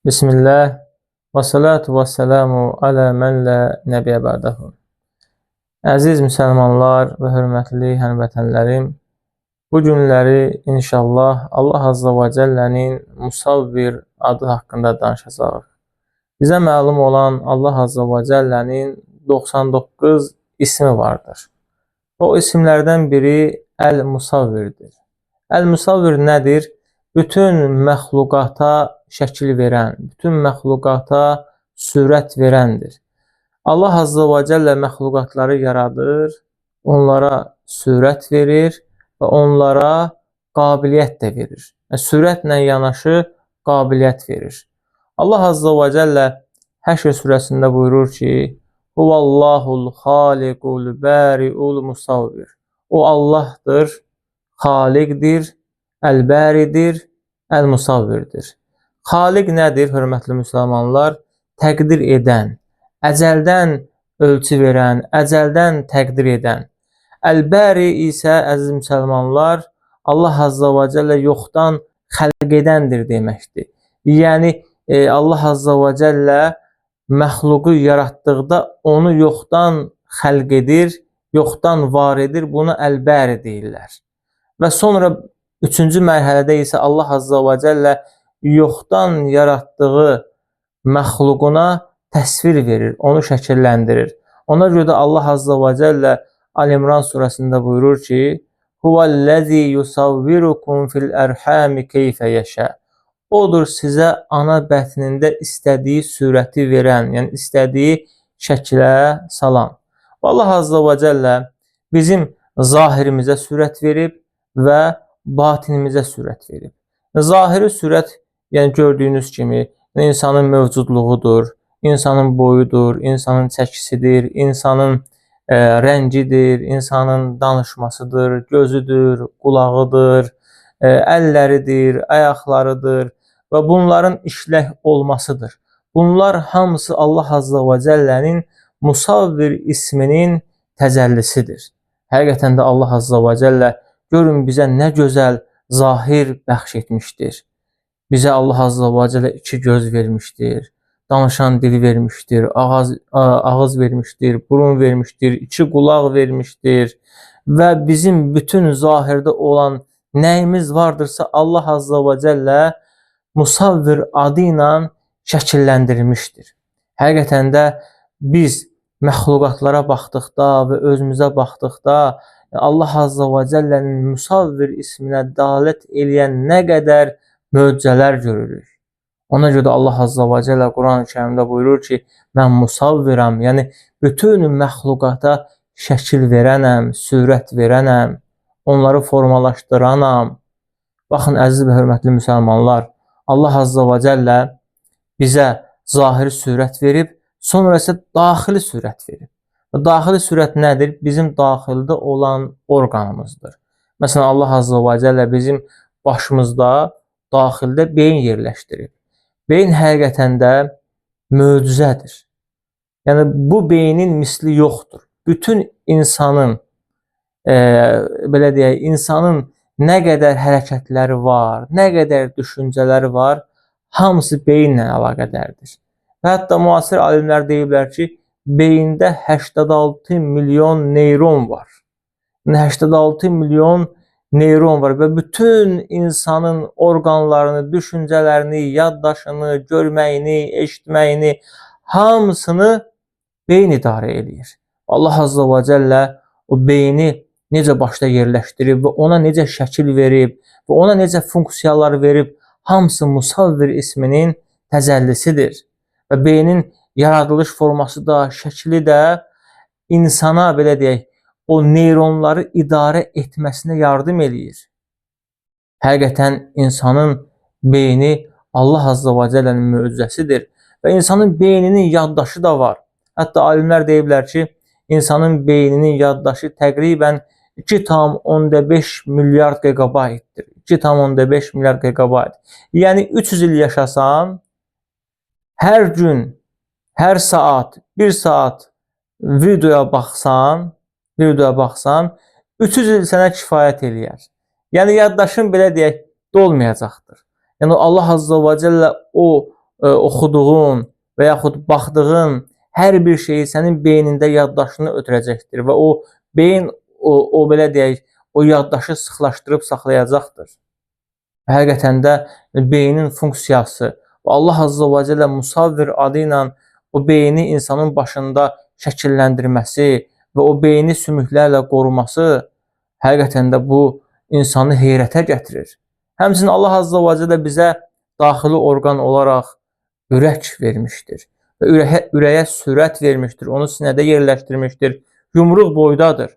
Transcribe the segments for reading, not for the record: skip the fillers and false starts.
Bismillah və salatu və selamu alə mən lə nəbiyə ba'dahu. Əziz müsəlmanlar və hörmətli həmvətənlərim, bu günləri inşallah Allah Azza və Cəllənin Musavvir adı haqqında danışacağıq. Bizə məlum olan Allah Azza və Cəllənin 99 ismi vardır. O isimlərdən biri Əl-Musavvirdir. Əl-Musavvir nədir? Bütün məxluqata şəkil verən, bütün məxluqata sürət verəndir. Allah Azza və Cəllə məxluqatları yaradır, onlara sürət verir və onlara qabiliyyət də verir. Yəni, sürətlə yanaşı qabiliyyət verir. Allah Azza və Cəllə Həşr surəsində buyurur ki: "Huvallahul xaliqul bari'ul musavvir." O Allahdır, Xaliqdir, Əl-Bəridir, Əl-Musavvirdir. Xaliq nədir, hörmətli müsəlmanlar? Təqdir edən, əzəldən ölçü verən, əzəldən təqdir edən. Əl-Bəri isə, əziz müsəlmanlar, Allah Azza və Cəllə yoxdan xəlq edəndir deməkdir. Yəni, Allah Azza və Cəllə məxluqu yaratdıqda onu yoxdan xəlq edir, yoxdan var edir. Buna Əl-Bəri deyirlər. Və sonra üçüncü mərhələdə isə Allah Azza və Cəllə yoxdan yaratdığı məxluquna təsvir verir, onu şəkilləndirir. Ona görə də Allah Azza və Cəllə Al-İmran surəsində buyurur ki: "Huvəl-ləzî yusavvirukum fil ərhami keyfə yəşə." Odur sizə ana bətnində istədiyi sürəti verən, yəni istədiyi şəkilə salan. Allah Azza və Cəllə bizim zahirimizə sürət verib və batinimizə sürət verib. Zahiri sürət, yəni gördüyünüz kimi insanın mövcudluğudur, insanın boyudur, insanın çəkisidir, insanın rəngidir, insanın danışmasıdır, gözüdür, qulağıdır, əlləridir, ayaqlarıdır və bunların işlək olmasıdır. Bunlar hamısı Allah Azza və Cəllənin Musavvir isminin təcəllisidir. Həqiqətən də Allah Azza və Cəllə görün bizə nə gözəl zahir bəxş etmişdir. Bizə Allah Azza və Cəllə iki göz vermişdir, danışan dil vermişdir, ağız vermişdir, burun vermişdir, iki qulaq vermişdir və bizim bütün zahirdə olan nəyimiz vardırsa Allah Azza və Cəllə Musavvir adı ilə şəkilləndirmişdir. Həqiqətən də biz məxluqatlara baxdıqda və özümüzə baxdıqda Allah Azza və Cəllənin Musavvir isminə dəlalət eləyən nə qədər möcüzələr görürük. Ona görə də Allah Azza və Cəllə Quran-ı Kərimdə buyurur ki, mən musavviram, yəni bütün məxluqata şəkil verənəm, sürət verənəm, onları formalaşdıranam. Baxın, əziz və hörmətli müsəlmanlar, Allah Azza və Cəllə bizə zahiri sürət verib, sonra isə daxili sürət verib. Daxili sürət nədir? Bizim daxildə olan orqanımızdır. Məsələn, Allah Azza və Cəllə bizim başımızda daxildə beyin yerləşdirib. Beyin həqiqətən də möcüzədir. Yəni, bu beynin misli yoxdur. Bütün insanın, belə deyək, insanın nə qədər hərəkətləri var, nə qədər düşüncələri var, hamısı beyinlə əlaqədardır. Və hətta müasir alimlər deyiblər ki, beyində 86 milyon neyron var. Yəni 86 milyon neyron var və bütün insanın orqanlarını, düşüncələrini, yaddaşını, görməyini, eşitməyini, hamısını beyin idarə eləyir. Allah Azza və Cəllə o beyni necə başda yerləşdirib və ona necə şəkil verib və ona necə funksiyalar verib, hamısı Musavvir isminin təcəllisidir. Və beynin yaradılış forması da, şəkli də insana, belə deyək, o neyronları idarə etməsinə yardım eləyir. Həqiqətən insanın beyni Allah Azza və Cəllənin möcüzəsidir və insanın beyninin yaddaşı da var. Hətta alimlər deyiblər ki, insanın beyninin yaddaşı təqribən 2,5 milyard gigabaytdır. 2,5 milyard gigabayt. Yəni 300 il yaşasan, hər gün, hər saat, bir saat videoya baxsan, 300 il sənə kifayət eləyər. Yəni yaddaşın belə deyək, dolmayacaqdır. Yəni Allah Azza və Cəllə o oxuduğun və yaxud baxdığın hər bir şeyi sənin beynində yaddaşını ötürəcəkdir və o beyin o belə deyək, o yaddaşı sıxlaşdırıb saxlayacaqdır. Həqiqətən də beynin funksiyası və Allah Azza və Cəllə Musavvir adı ilə o beyni insanın başında şəkilləndirməsi və o beyni sümüklərlə qoruması həqiqətən də bu insanı heyrətə gətirir. Həmçinin Allah Azza və Cəllə bizə daxili orqan olaraq ürək vermişdir və ürəyə sürət vermişdir, onu sinədə yerləşdirmişdir, yumruq boydadır.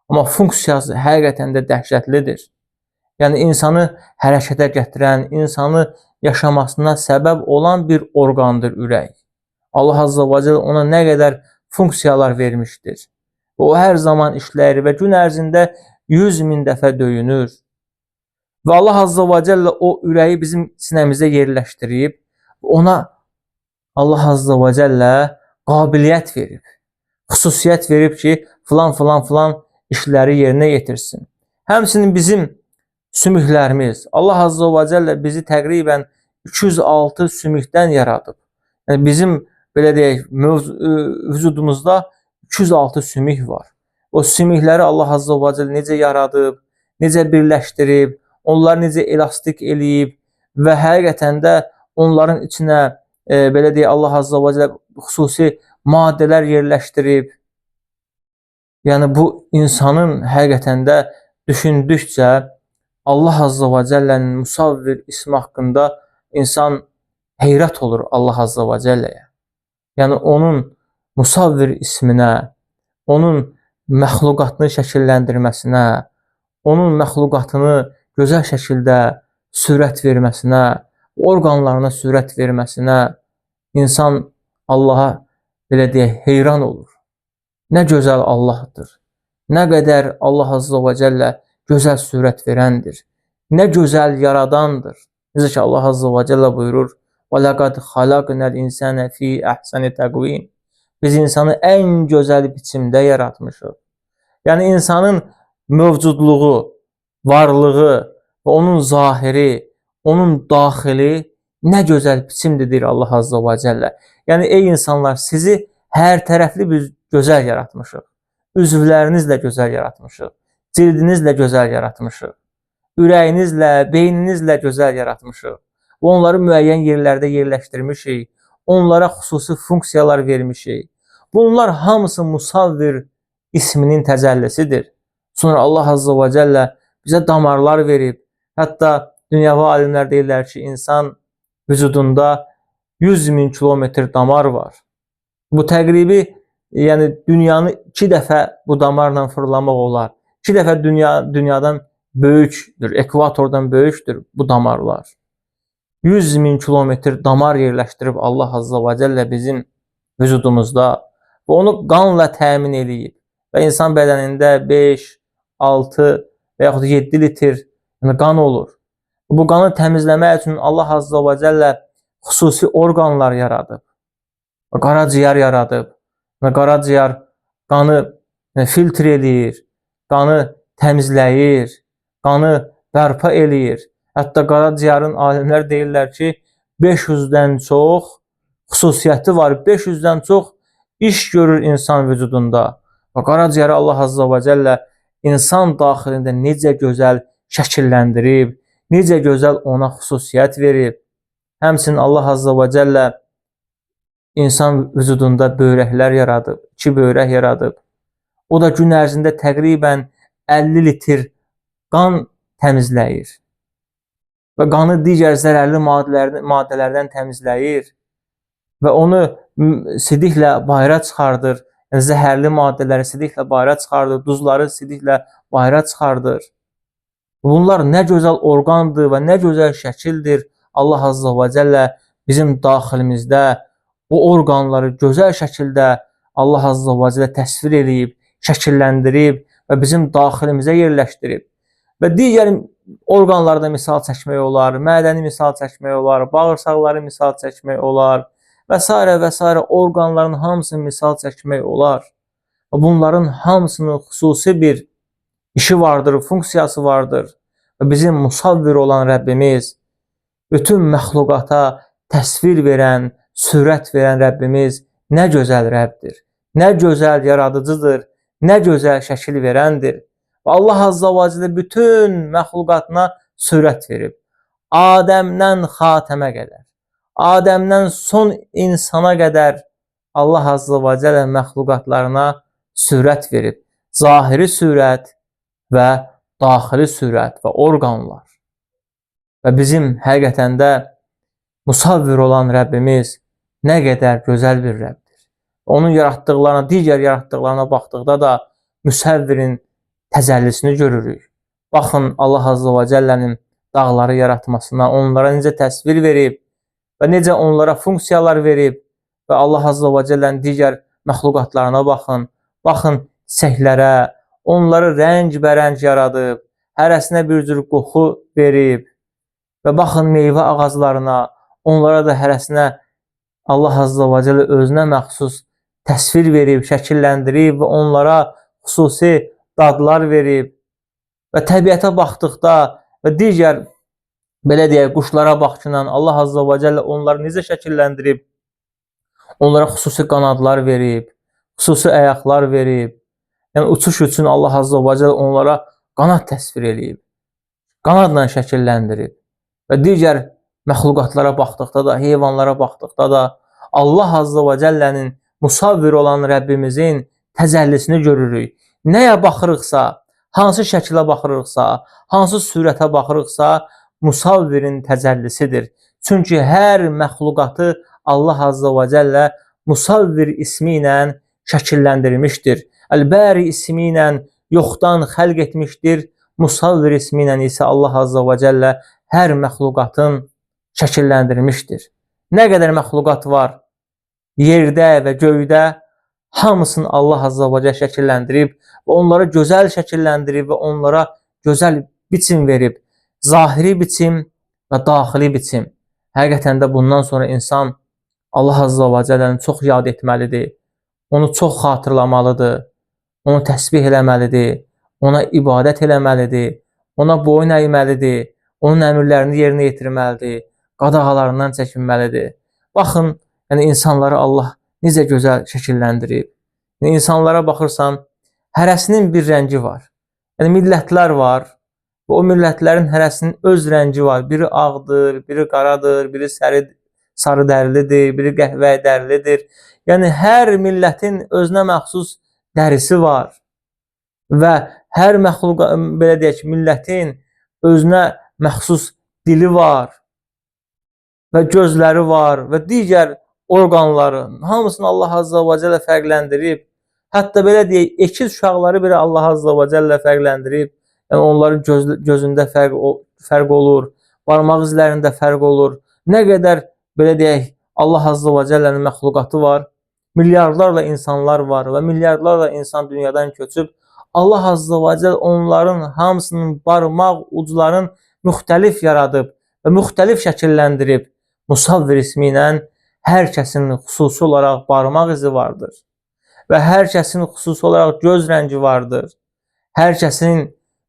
Amma funksiyası həqiqətən də dəhşətlidir. Yəni insanı hərəkətə gətirən, insanı yaşamasına səbəb olan bir orqandır ürək. Allah Azza və Cəllə ona nə qədər funksiyalar vermişdir. O hər zaman işləyir və gün ərzində 100 min dəfə döyünür. Və Allah Azza və Cəllə o ürəyi bizim sinəmizə yerləşdirib, ona Allah Azza və Cəllə qabiliyyət verib, xüsusiyyət verib ki, filan, filan, filan işləri yerinə yetirsin. Həmçinin bizim sümüklərimiz, Allah Azza və Cəllə bizi təqribən 206 sümükdən yaradıb. Yəni bizim, belə deyək, vücudumuzda 206 sümük var. O sümükləri Allah Azza və Cəllə necə yaradıb, necə birləşdirib, onları necə elastik eləyib və həqiqətən də onların içinə, belə deyək, Allah Azza və Cəllə xüsusi maddələr yerləşdirib. Yəni bu insanın həqiqətən də düşündükcə Allah Azza və Cəllənin Musavvir ismi haqqında insan heyrət olur Allah Azza və Cəlləyə. Yəni onun Musavvir isminə, onun məxluqatını şəkilləndirməsinə, onun məxluqatını gözəl şəkildə sürət verməsinə, orqanlarına sürət verməsinə insan Allaha belə deyək, heyran olur. Nə gözəl Allahdır. Nə qədər Allah Azza və Cəllə gözəl sürət verəndir. Nə gözəl yaradandır. Necə ki Allah Azza və Cəllə buyurur: "Və laqad xalaqnal insana fi ahsani təqvim." Biz insanı ən gözəl biçimdə yaratmışıq. Yəni insanın mövcudluğu, varlığı və onun zahiri, onun daxili nə gözəl biçimdir deyir Allah Azza və Cəllə. Yəni ey insanlar, sizi hər tərəfli biz gözəl yaratmışıq. Üzvlərinizlə gözəl yaratmışıq. Cildinizlə gözəl yaratmışıq. Ürəyinizlə, beyninizlə gözəl yaratmışıq. Və onları müəyyən yerlərdə yerləşdirmişik. Onlara xüsusi funksiyalar vermişik. Bunlar hamısı Musavvir isminin təcəllisidir. Sonra Allah Azza və Cəllə bizə damarlar verib. Hətta dünyavi alimlər deyirlər ki, insan vücudunda 100 min kilometr damar var. Bu təqribi, yəni dünyanı 2 dəfə bu damarla fırlamaq olar. 2 dəfə dünyadan böyükdür, ekvatordan böyükdür bu damarlar. 100 min kilometr damar yerləşdirib Allah Azza və Cəllə bizim vücudumuzda və onu qanla təmin eləyib. Və insan bədənində 5, 6 və yaxud 7 litr yəni qan olur. Bu qanı təmizləmək üçün Allah Azza və Cəllə xüsusi orqanlar yaradıb. Qaraciyər yaradıb. Və qaraciyər qanı filtr eləyir, qanı təmizləyir, qanı bərpa eləyir. Hətta qaraciyərin alimlər deyirlər ki, 500-dən çox xüsusiyyəti var, 500-dən çox iş görür insan vücudunda. Və qaraciyəri Allah Azza və Cəllə insan daxilində necə gözəl şəkilləndirib, necə gözəl ona xüsusiyyət verib. Həmçinin Allah Azza və Cəllə insan vücudunda böyrəklər yaradıb, 2 böyrək yaradıb. O da gün ərzində təqribən 50 litr qan təmizləyir. Və qanı digər zərərli maddələrdən təmizləyir və onu sidiklə bayıra çıxardır. Yəni, zəhərli maddələri sidiklə bayıra çıxardır, duzları sidiklə bayıra çıxardır. Bunlar nə gözəl orqandır və nə gözəl şəkildir. Allah Azza və Cəllə bizim daxilimizdə o orqanları gözəl şəkildə Allah Azza və Cəllə təsvir eləyib, şəkilləndirib və bizim daxilimizə yerləşdirib. Və digər orqanlarda misal çəkmək olar, mədəni misal çəkmək olar, bağırsaqları misal çəkmək olar və s. və s. orqanların hamısını misal çəkmək olar. Bunların hamısının xüsusi bir işi vardır, funksiyası vardır. Və bizim musavvir olan Rəbbimiz bütün məxluqata təsvir verən, sürət verən Rəbbimiz nə gözəl Rəbdir, nə gözəl yaradıcıdır, nə gözəl şəkil verəndir. Və Allah Azza və Cəllə bütün məxluqatına sürət verib. Adəmdən xatəmə qədər, Adəmdən son insana qədər Allah Azza və Cəllə məxluqatlarına sürət verib. Zahiri sürət və daxili sürət və orqanlar. Və bizim həqiqətən də musavvir olan Rəbbimiz nə qədər gözəl bir Rəbdir. Onun yaratdıqlarına, digər yaratdıqlarına baxdıqda da müsəvvirin təcəllisini görürük. Baxın Allah Azza və Cəllənin dağları yaratmasına, onlara necə təsvir verib və necə onlara funksiyalar verib və Allah Azza və Cəllənin digər məxluqatlarına baxın. Baxın çiçəklərə, onları rəngbərəng yaradıb, hərəsinə bir cür qoxu verib və baxın meyvə ağaclarına, onlara da hərəsinə Allah Azza və Cəllə özünə məxsus təsvir verib, şəkilləndirib və onlara xüsusi dadlar verib və təbiətə baxdıqda və digər belə deyək quşlara baxdıqda Allah Azza və Cəllə onları necə şəkilləndirib, onlara xüsusi qanadlar verib, xüsusi ayaqlar verib. Yəni uçuş üçün Allah Azza və Cəllə onlara qanad təsvir eləyib, qanadla şəkilləndirib və digər məxluqatlara baxdıqda da, heyvanlara baxdıqda da Allah Azza və Cəllənin musavvir olan Rəbbimizin təcəllisini görürük. Nəyə baxırıqsa, hansı şəkilə baxırıqsa, hansı sürətə baxırıqsa, musavvirin təcəllisidir. Çünki hər məxluqatı Allah Azza və Cəllə musavvir ismi ilə şəkilləndirmişdir. Əl-Bəri ismi ilə yoxdan xəlq etmişdir. Musavvir ismi ilə isə Allah Azza və Cəllə hər məxluqatın şəkilləndirmişdir. Nə qədər məxluqat var yerdə və göydə, hamısını Allah Azza və Cəllə şəkilləndirib və onlara gözəl şəkilləndirib və onlara gözəl biçim verib. Zahiri biçim və daxili biçim. Həqiqətən də bundan sonra insan Allah Azza və Cəlləni çox yad etməlidir. Onu çox xatırlamalıdır. Onu təsbih eləməlidir. Ona ibadət eləməlidir. Ona boyun əyməlidir. Onun əmrlərini yerinə yetirməlidir. Qadağalarından çəkinməlidir. Baxın, yəni insanları Allah necə gözəl şəkilləndirib. Yəni insanlara baxırsan, hərəsinin bir rəngi var. Yəni millətlər var. Və o millətlərin hərəsinin öz rəngi var. Biri ağdır, biri qaradır, biri sarı dərilidir, biri qəhvəyi dərilidir. Yəni hər millətin özünə məxsus dərisi var. Və hər məxluq, belə deyək, millətin özünə məxsus dili var və gözləri var və digər orqanları, hamısını Allah Azza və Cəllə fərqləndirib. Hətta belə deyək, ekiz uşaqları belə Allah Azza və Cəllə fərqləndirib. Yəni onların gözündə fərq olur, barmaq izlərində fərq olur. Nə qədər belə deyək, Allah Azza və Cəllənin məxluqatı var, milyardlarla insanlar var və milyardlarla insan dünyadan köçüb. Allah Azza və Cəllə onların hamısının barmaq uclarını müxtəlif yaradıb və müxtəlif şəkilləndirib. Musavvir ismi ilə hər kəsin xüsusi olaraq barmaq izi vardır və hər kəsin xüsusi olaraq göz rəngi vardır. Hər kəsin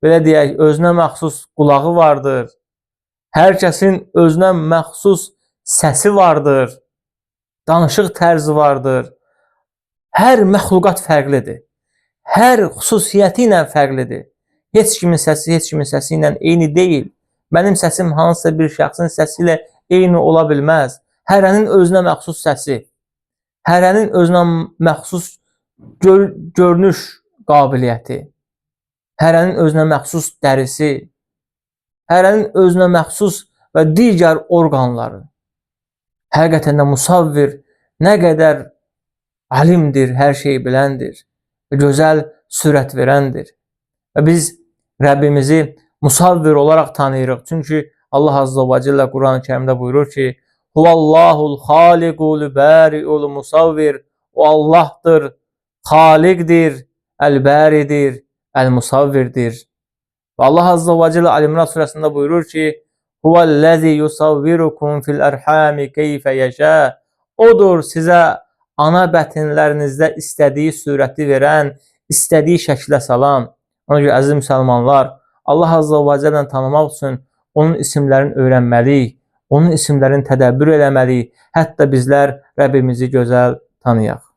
belə deyək, özünə məxsus qulağı vardır. Hər kəsin özünə məxsus səsi vardır. Danışıq tərzi vardır. Hər məxluqat fərqlidir. Hər xüsusiyyəti ilə fərqlidir. Heç kimin səsi heç kimin səsi ilə eyni deyil. Mənim səsim hansısa bir şəxsin səsi ilə eyni ola bilməz. Hərənin özünə məxsus səsi, hərənin özünə məxsus görünüş qabiliyyəti, hərənin özünə məxsus dərisi, hərənin özünə məxsus və digər orqanları. Həqiqətən də musavvir nə qədər alimdir, hər şeyi biləndir və gözəl sürət verəndir. Və biz Rəbbimizi musavvir olaraq tanıyırıq. Çünki Allah Azza və Cəllə Quran-ı Kərimdə buyurur ki, Huvallahul xaliqul bari'ul musavvir. O Allahdır, xaliqdir, əl-bəridir, əl-musavvirdir. Və Allah Azza və Cəllə Ali-İmran surəsində buyurur ki, Huvəl-ləzi yusavvirukum fil ərhami keyfə yəşə. Odur sizə ana bətinlərinizdə istədiyi sürəti verən, istədiyi şəklə salan. Ona görə əziz müsəlmanlar, Allah Azza və Cəllə tanımaq üçün onun isimlərini öyrənməliyik, Onun isimlərini tədəbbür eləməliyik. Hətta bizlər Rəbbimizi gözəl tanıyaq.